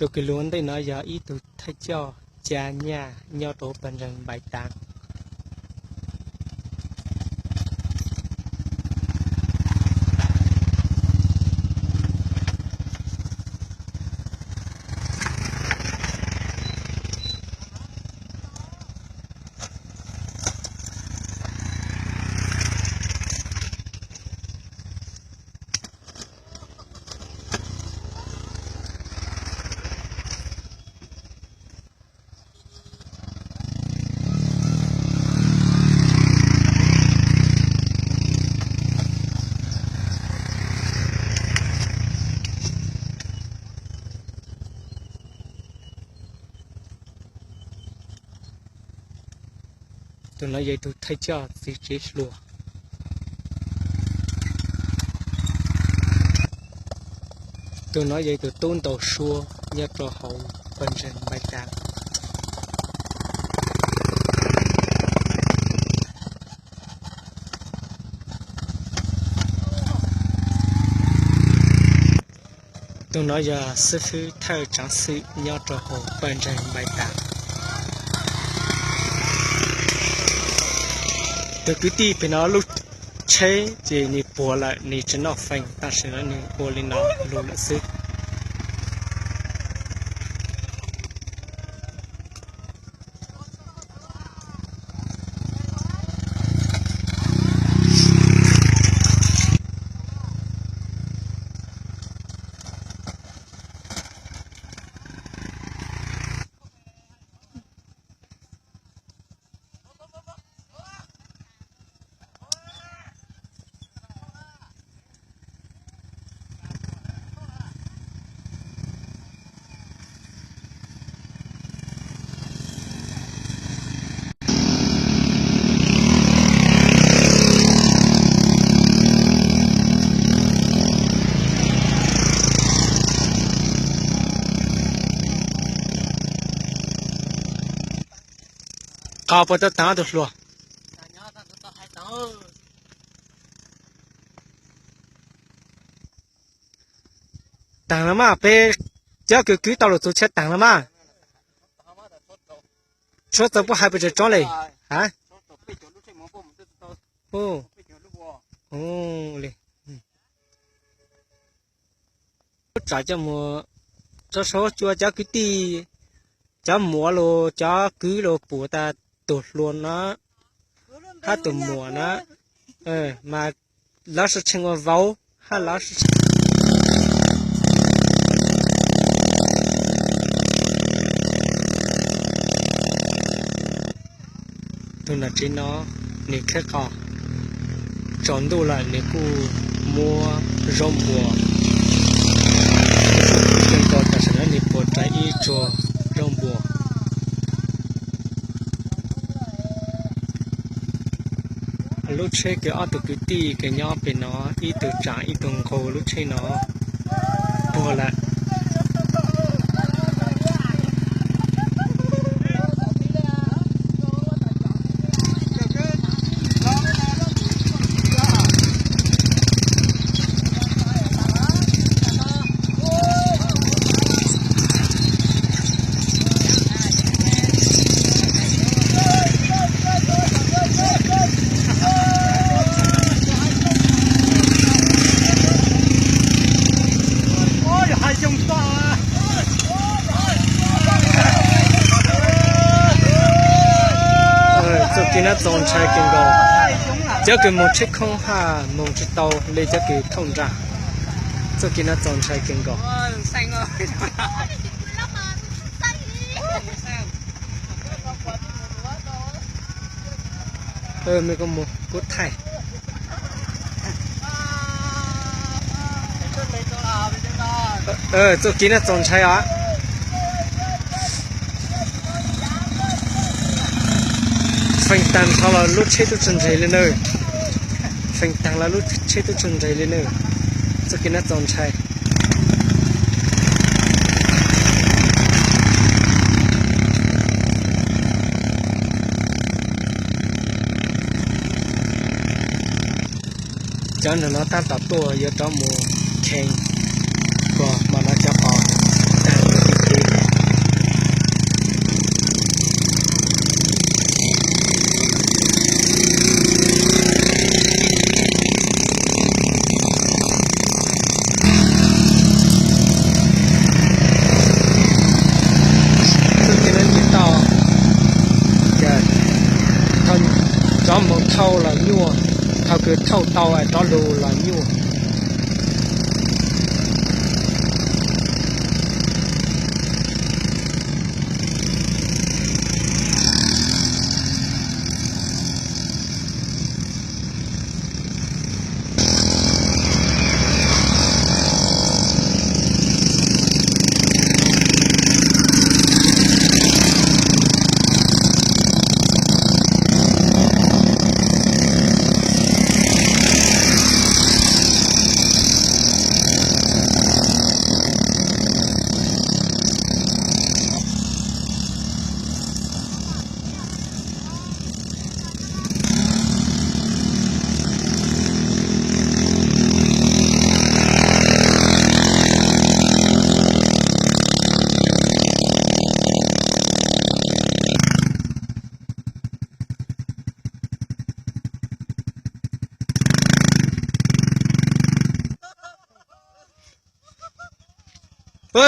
Tus kws lug ua ntej no yog ib tug thawj coj cab nyaj nyob rau pawg ntseeg Npais Tav. Tus no yog ib tug thawj coj txiv tsev hluas. Tus no yog ib tug tub ntaus suab nyob rau hauv pawg ntseeg Npais Tav. Tus no yog xib fwb thawj tsaav xwm nyob rau hauv pawg ntseeg Npais Tav. Tus kwv tij pem no lub tsheb ces nws puas lawm, nws tsis noj feem, tam sim no nws ua li no lug lawm xwb. Qhov puas tau taag tus hluas? Taag los mas, peb cov kws kwv tau lug txug tsheb taag los mas. Tshuav txaus puab hais puas tseem tsoob le? Ha? Lub tsam coj mus tso sau cua cov kwv tij, cov muam los cov kwv los puas tas tus hluas na, hab tus muam na, mas lawv sib tsheej ua vauv hab lawv sib tsheej. Tus nam tsev no nws khawb qos, tsaus ntuj lawm nws kuj muab zaub npua, tam sim no nws puas rais ib tsuag zaub npua. Lub tsheb kws ob tug kwv tij kws nyob pem no, ib tug tsaam ib tug nqug lub tsheb no puag lawm. Txuj kev no txaus ntshai kawg nkaus. Cov kws moog tsheb khoob haj moog tsis tau le cov kws thooj nraag. Txuj kev no txaus ntshai kawg nkaus. Kuv thaij. Txuj kev no txaus ntshai os. Feem taag nrho los lub tsheb tub tsi nres li na. Feem taag los lub tsheb tub tsi nres li na. Txuj kev no txaus ntshai. Cov nraag no taab tom tuaj yuav rov mus kheev, kuas hmo no cov qos taag kev. Rov mus thauj los nyuaj, thaum kws thauj tau es rov lug los nyuaj.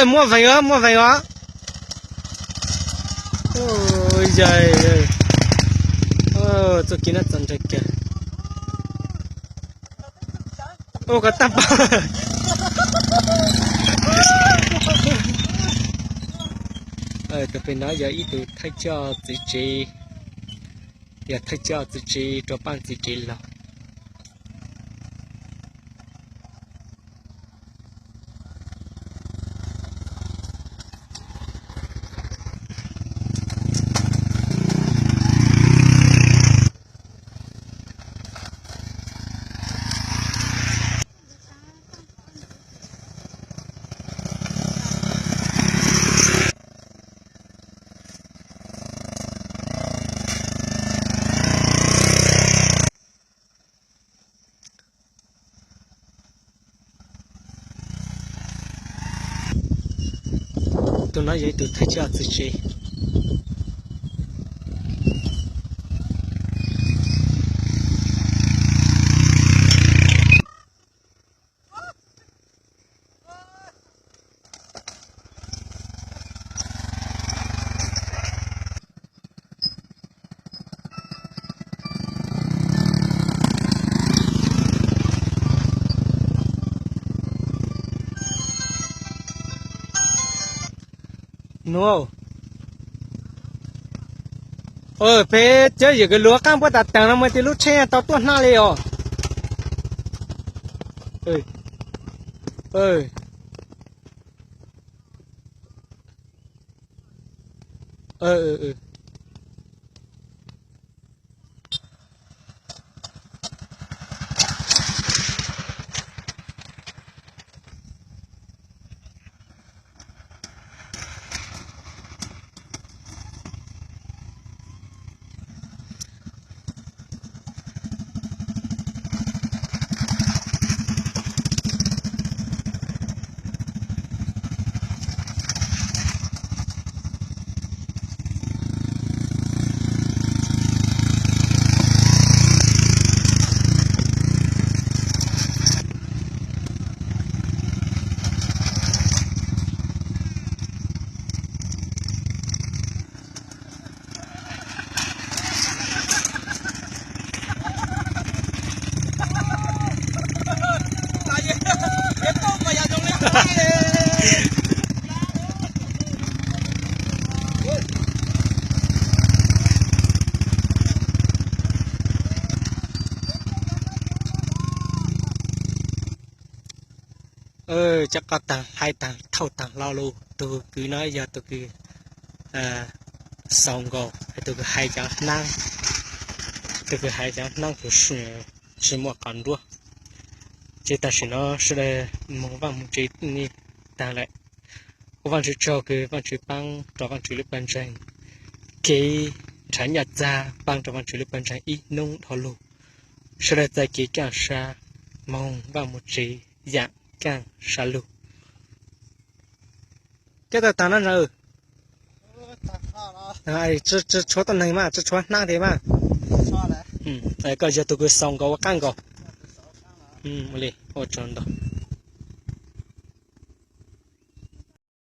Muaj veeg os, muaj veeg os. Txoj kev no txaus ntshai kawg. Ua koj tag npaum. Tus pem no yog ib tug thawj coj txiv tsev, yog thawj coj txiv tsev rau pab txiv tsev laug. Tus no yog ib tug thawj coj txiv tsev. Nuav, peb cov yawm kev luav qaab puab tas taag no mas tej lub tsheb tau tuaj hnab li os. Cov qos taag, hais taag, thauj taag hlo lug. Tug kwv no yog tug kws xaus nkaus, tug kws hais cov hnaab, tug kws hais cov hnaab kws tsi muaj qos nruab. Ces tam sim no sawv daws moog vaj moog tsev taag lawm. Ua Vaajtswv tsaug kws Vaajtswv paab rua Vaajtswv lub pawg ntseeg kev nrhav nyaj txag, paab rua Vaajtswv lub pawg ntseeg ib nub dhau lug. Sawv daws txais kev kaaj sab, moog vaj moog tsev yaam kaaj sab lug. Koj tau taag no na, tsi tshuav tuab neeg mas, tsi tshuav hnaab tes mas. Koj yog tug kws xaus nkaus ua qaab nkaus. Ua tsaug ntau.